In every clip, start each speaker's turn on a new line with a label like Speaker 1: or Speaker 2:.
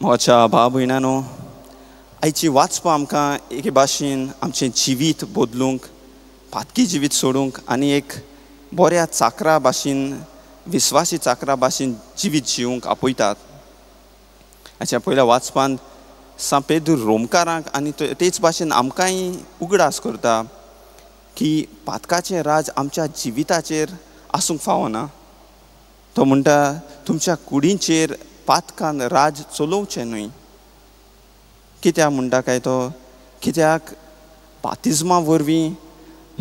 Speaker 1: म्हज्या भाव भयणांनो, आयची वाचपा आमकां एके भाशेन आमचें जिवीत बदलूंक, पातकी जिवीत सोडूंक आनी एक बऱ्या चाकरा भाशेन, विस्वासी चाकरा भाशेन जिवीत जिवंक आपयतात. आयच्या पयल्या वाचपांत सांत पेद्रू रोमकारांक आनी तेच भाशेन आमकांय उगडास करता की पातकाचें राज आमच्या जिविताचेर आसूंक फावना. तो म्हणटा तुमच्या कुडींचेर पातकान राज चलोवचें न्हय. कित्याक म्हणटा काय तो? कित्याक बातिज्मा वरवीं,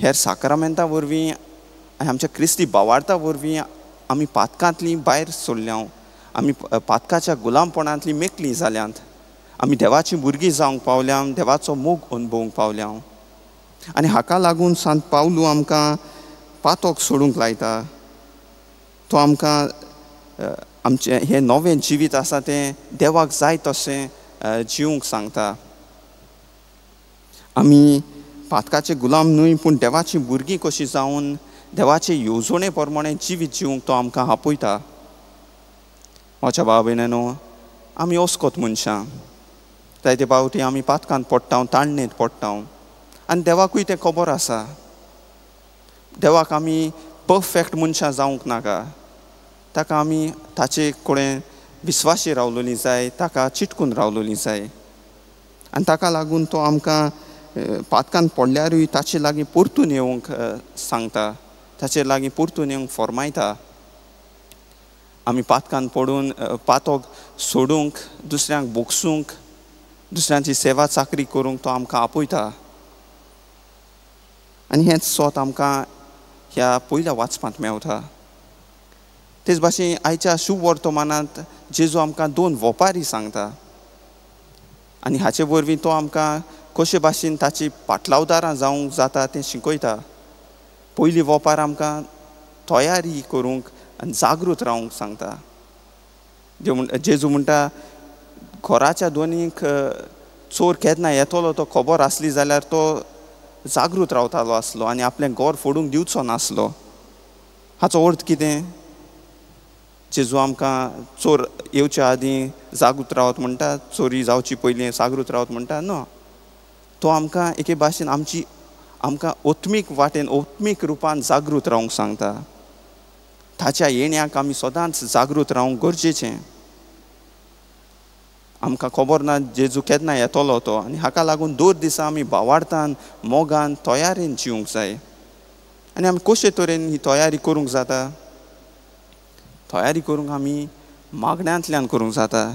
Speaker 1: हेर साक्रामेंता वरवीं आनी आमच्या क्रिस्ती बावार्ता वरवीं आमी पातकांतलीं भायर सोडल्या, आमी पातकाच्या गुलामपणांतलीं मेकळीं जाल्यांत, आमी देवाची भुरगीं जावंक पावल्या, देवाचो मोग अणभवूंक पावल्या. आनी हाका लागून सांत पावलू आमकां पातक सोडूंक लायता. तो आमकां आमचें हें नवें जिवीत आसा तें देवाक जाय तशें जिवंक सांगता. आमी पातकाचे गुलाम न्हय पूण देवाची भुरगीं कशीं जावन देवाचे येवजणे प्रमाणे जिवीत जिवंक तो आमकां आपयता. म्हज्या भाव भयणांनो, आमी अस्कोत मनशां, जायते फावटी आमी पातकांत पडटा, ताळणेंत पडटा आनी देवाकूय तें खबर आसा. देवाक आमी परफेक्ट मनशां जावंक नाका, ताका आमी ताचे कडेन विस्वासी रावलोली जाय, ताका चिटकून रावलोली जाय. आनी ताका लागून तो आमकां पातकान पडल्यारूय ताचे लागीं परतून येवंक सांगता, ताचे लागीं परतून येवंक फॉर्मायता. आमी पातकान पडून पातक सोडूंक, दुसऱ्यांक बोगसूंक, दुसऱ्यांची सेवा चाकरी करूंक तो आमकां आपयता. आनी हेंच सोत आमकां ह्या पयल्या वाचपांत मेवता. तेच भाशेन आयच्या शुभ वर्तमानांत जेजू आमकां दोन वोपारी सांगता आनी हाचे वरवीं तो आमकां कशे भाशेन ताची पाटलावदारां जावंक जाता तें शिकयता. पयली वोपार आमकां तयारी करूंक आनी जागृत रावंक सांगता. जेजू म्हणटा घराच्या दोनीक चोर केन्ना येतलो तो खबर आसली जाल्यार तो जागृत रावतालो आसलो आनी आपलें घर फोडूंक दिवचो नासलो. हाचो अर्थ कितें? जेजू आमकां चोर येवच्या आदीं जागृत रावत म्हणटा, चोरी जावची पयलीं जागृत रावत म्हणटा न्हू. तो आमकां एके भाशेन आमची आमकां ओत्मीक वाटेन, ओत्मीक रुपान जागृत रावंक सांगता. ताच्या येण्याक आमी सदांच जागृत रावंक गरजेचें. आमकां खबर ना जेजू केन्ना येतलो तो आनी हाका लागून दर दिसा आमी बावार्थान, मोगान, तयारेन जिवंक जाय. आनी आमी कशे तरेन ही तयारी करूंक जाता? तयारी करूंक आमी मागण्यांतल्यान करूंक जाता.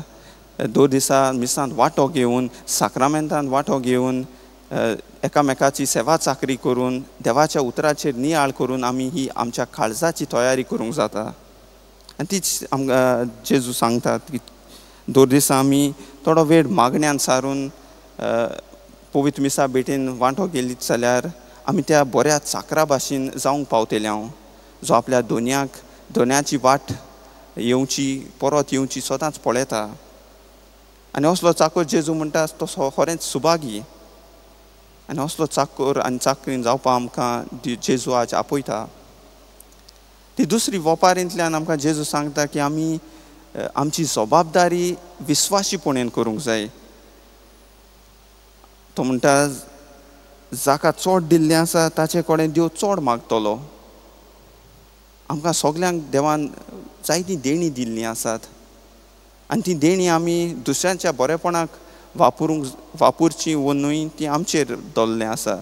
Speaker 1: दर दिसा मिसांत वांटो घेवन, साक्रामेंतांत वांटो घेवन, एकामेकाची सेवा चाकरी करून, देवाच्या उतराचेर नियाळ करून आमी ही आमच्या काळजाची तयारी करूंक जाता. आनी तीच आमकां जेजू सांगता की दर दिसा आमी थोडो वेळ मागण्यान सारून पवित्र मिसा भेटेन वांटो गेलीत जाल्यार आमी त्या बऱ्या चाकरा भाशेन जावंक पावतले हांव, जो आपल्या दोनयाक दोनयाची वाट येवची परत येवची सदांच पळयता. आनी असलो चाकर जेजू म्हणटा तो खरेंच सुभागी. आनी असलो चाकर आनी चाकरीन जावपा आमकां जेजू आज आपयता. ती दुसरी वोपारींतल्यान आमकां जेजू सांगता की आमी आमची जबाबदारी विस्वाशीपणान करूंक जाय. तो म्हणटा जाका चड दिल्लें आसा ताचे कडेन देव चड मागतलो. आमकां सगल्यांक देवान जायतीं देणीं दिल्लीं आसात आनी तीं देणीं आमी दुसऱ्यांच्या बरेपणाक वापरूंक वापरचीं वो न्हय ती आमचेर दवरलें आसा.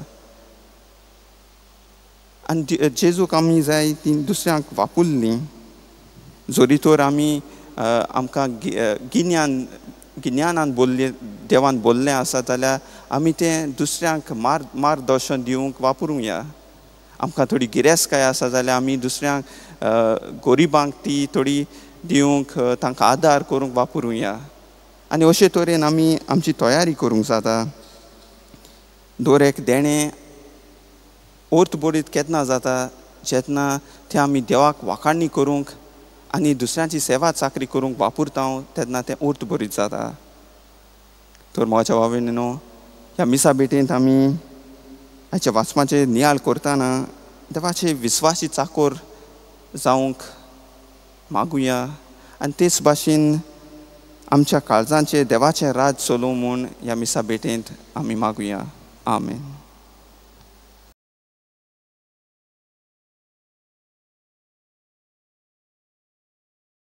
Speaker 1: आनी जेजूक आमी जाय ती दुसऱ्यांक वापरलीं जरी तर आमी आमकां गिन्यान गिन्यानान बोल्ले देवान बोल्लें आसा जाल्यार आमी तें दुसऱ्यांक मार्गदर्शन दिवंक वापरूंक या. आमकां थोडी गिरेस्तकाय आसा जाल्यार आमी दुसऱ्यांक गरिबांक ती थोडी दिवंक, तांकां आदार करूंक वापरूं या. आनी अशे तरेन आमी आमची तयारी करूंक जाता. दर एक देणें अर्थ बरीत केन्ना जाता जेन्ना तें आमी देवाक वाखाणणी करूंक आनी दुसऱ्यांची सेवा चाकरी करूंक वापरता तेन्ना तें अर्थ बरीत जाता. तर म्हज्या भाव भयणींनो, ह्या मिसा भेटेंत आमी आयच्या वाचपाचेर नियाळ करतना देवाचे विस्वासी चाकोर जावंक मागुया आनी तेच भाशेन आमच्या काळजांचेर देवाचें राज चलोवं म्हूण ह्या मिसा भेटेंत आमी मागुया. आमेन.